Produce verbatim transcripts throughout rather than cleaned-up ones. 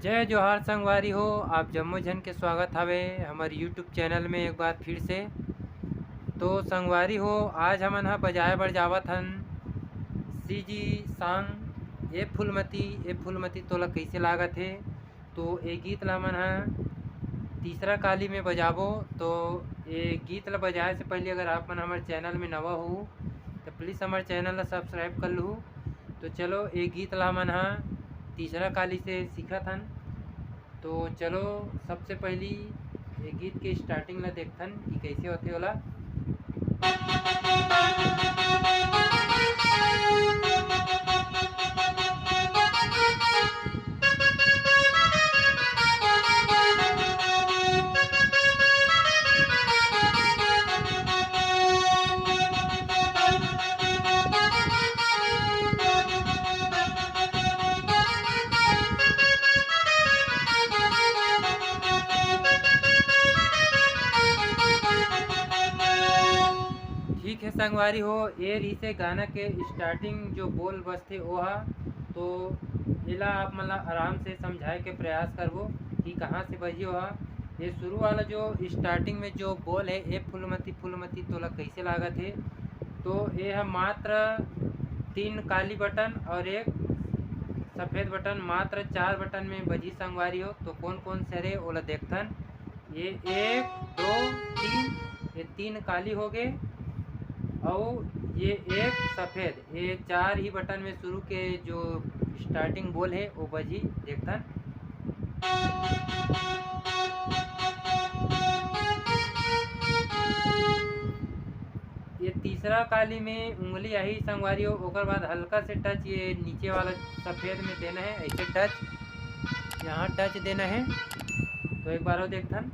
जय जोहार संगवारी हो, आप जम्मो झन के स्वागत हवे हमर YouTube चैनल में एक बार फिर से। तो संगवारी हो, आज हमन ह बजाए बर जावत हन CG song ए फूलमती, ए फूलमती तोला कइसे लागत हे। तो ए गीत ला हमन ह तीसरा काली में बजाबो। तो ए गीत ला बजाए से पहले अगर आप मन हमर चैनल में नवा हो तो please हमर चैनल ला subscribe कर लू। तो चलो, ए गीत ला हमन ह तीसरा काली से सीखत हन। तो चलो, सबसे पहली ए गीत के starting ला देखथन कि कैसे होथे ओला। ठीक है संगवारी हो, ए रहिसे गाना के starting जो बोल बजथे ओहा। तो एला आप मन ला आराम से समझाए के प्रयास करबो कि कहाँ से बजही ओहा। ये शुरू वाला जो starting में जो बोल है, ए फूलमती फूलमती तोला कैसे लागत है, तो ये ह मात्र तीन काली बटन और एक सफेद बटन, मात्र चार बटन में बजी संगवारी हो। तो कौन कौन से हरे ओला देखथन। ये एक, दो, तीन, ये तीन काली हो गए और ये एक सफेद, ये चार ही बटन में शुरू के जो starting बोल है वो बजी देखथन। ये तीसरा काली में उंगली आही संगवारी हो, ओकर बाद हल्का से touch ये नीचे वाला सफेद में देना है, ऐसे touch, यहाँ touch देना है। तो एक बार और देखथन।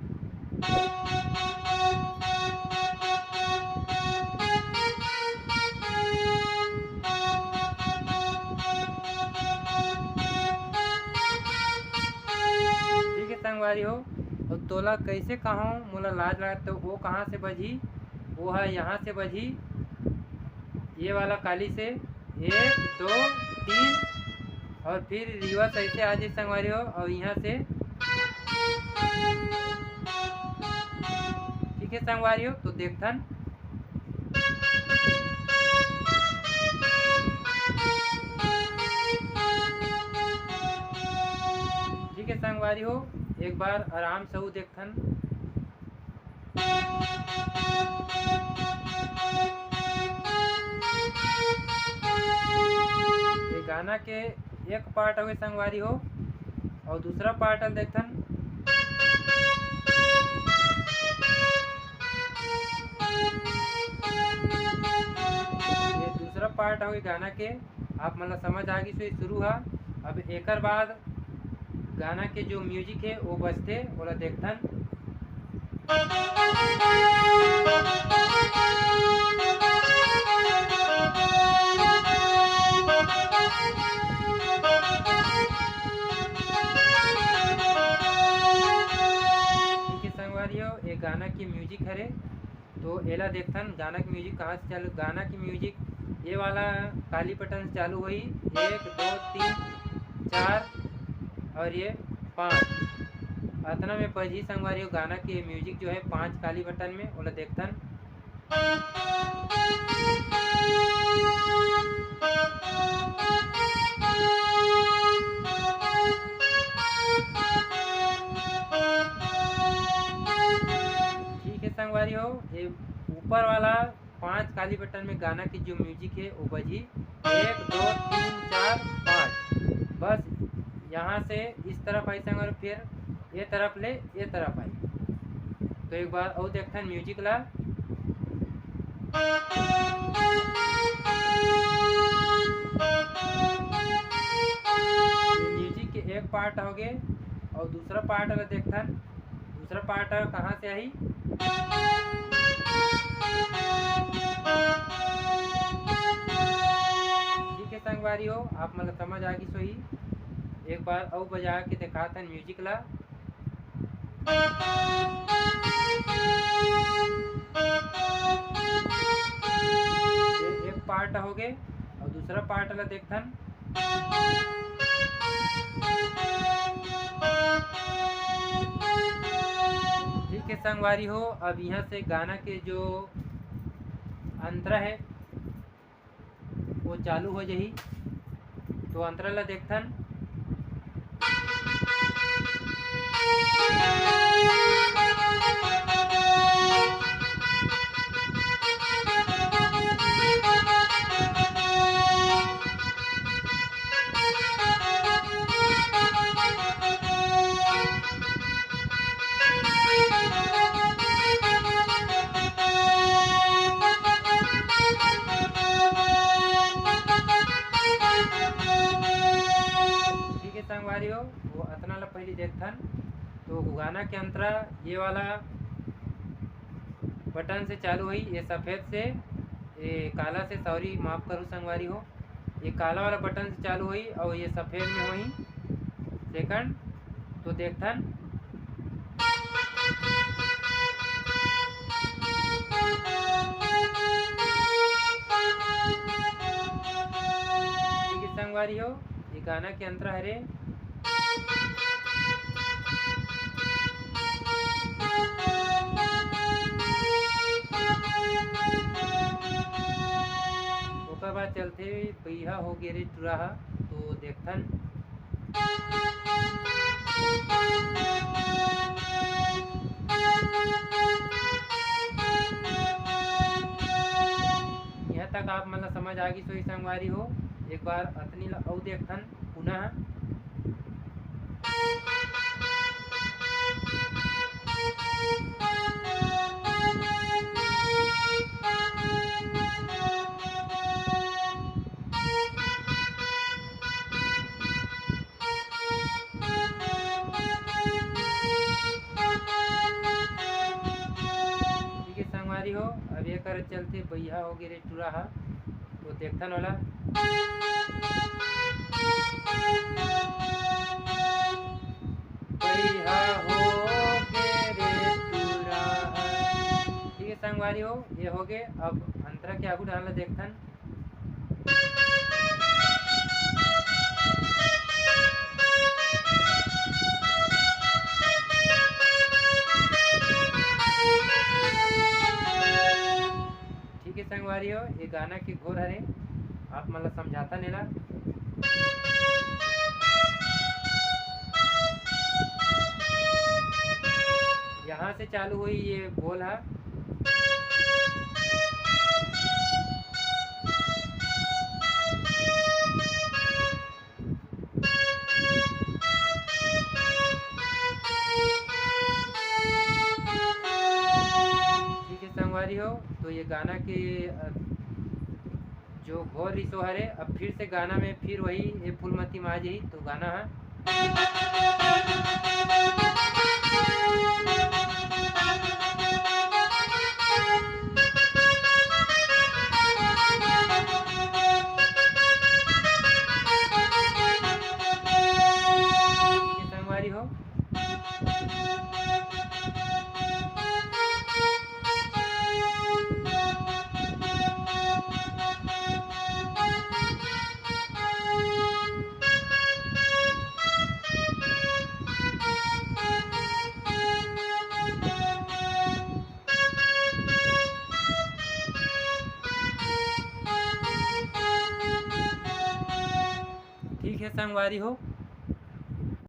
ठीक है संगवारी हो, और तोला कैसे कहूँ, मोला लाज लागत, तो वो कहाँ से बजी, वो है यहाँ से बजी, ये वाला काली से एक, दो, तीन, और फिर reverse ऐसे आ जाए संगवारी हो, और यहाँ से, ठीक है संगवारी हो, तो देखथन। ठीक है संगवारी हो, एक बार आराम से वो देखथन। ये गाना के एक part हवे संगवारी हो, और दूसरा part ल देखथन। ये दूसरा part हवे गाना के, आप मन ला समझ आ गिस होही शुरू हा। अब एकर बाद गाना के जो music है वो बजथे, ओला देखथन। ठीक है संगवारी हो, ये गाना के music हरे, तो एला देखथन गाना के music कहाँ से चालू। गाना के music ये वाला काली बटन से चालू होही, एक, दो, तीन, चार और ये पाँच, अतना में बजही संगवारी हो। गाना के music जो है पाँच काली बटन में, ओला देखथन। ठीक है संगवारी हो, ये ऊपर वाला पाँच काली बटन में गाना के जो music है वो बजी, एक, दो, तीन, चार, पाँच। बस यहाँ से इस तरफ आई संगवारी, फिर ये तरफ ले ये तरफ आई। तो एक बार और देखथन music ला। Music के एक part हो गए और दूसरा part ला देखथन। दूसरा part कहाँ से आई? ठीक है संगवारी हो, आप मन ला समझ आ गिस होही। एक बार अउ बजा के देखाथन music ला। ये एक part हो गए और दूसरा part ला देखथन। संगवारी हो, अब इहाँ से गाना के जो अंतरा हे, वो चालू हो जाही। तो अंतरा ला देखथन। ठीक है संगवारी हो, वो अतना ला पहली देखथन। तो गाना के अंतरा ये वाला बटन से चालू होही, ये सफेद से, ये काला से, सॉरी, माफ करू संगवारी हो, ये काला वाला बटन से चालू होही और ये सफेद में होही सेकंड। तो देखथन। ठीक है संगवारी हो, ये गाना के अंतरा हरे। ओकर बाद चलथे बइहा हो गे रे टुरा हा। तो देखथन। यहाँ तक आप मन ला समझ आ गिस होही संगवारी हो। एक बार अतनी ला अउ देखथन पुनः। ठीक है संगवारी हो, अब ये कर चलथे बइहा हो गे रे टुरा हा। तो देखथन ओला। बइहा हो गे रे टुरा हा। ठीक है संगवारी हो, ये हो गे। अब अंतरा के आगू डाहन ला देखथन। ठीक है संगवारी हो, ये गाना के घोर हरे, आप मन ला समझाथन एला। यहाँ से चालू होही ये बोल हा। ठीक है संगवारी हो, तो ये गाना के, अ, जो घोर रिसो हरे, अब फिर से गाना में फिर वही ये फूलमती मा आ जाही। तो गाना हा। संगवारी हो। ठीक है संगवारी हो,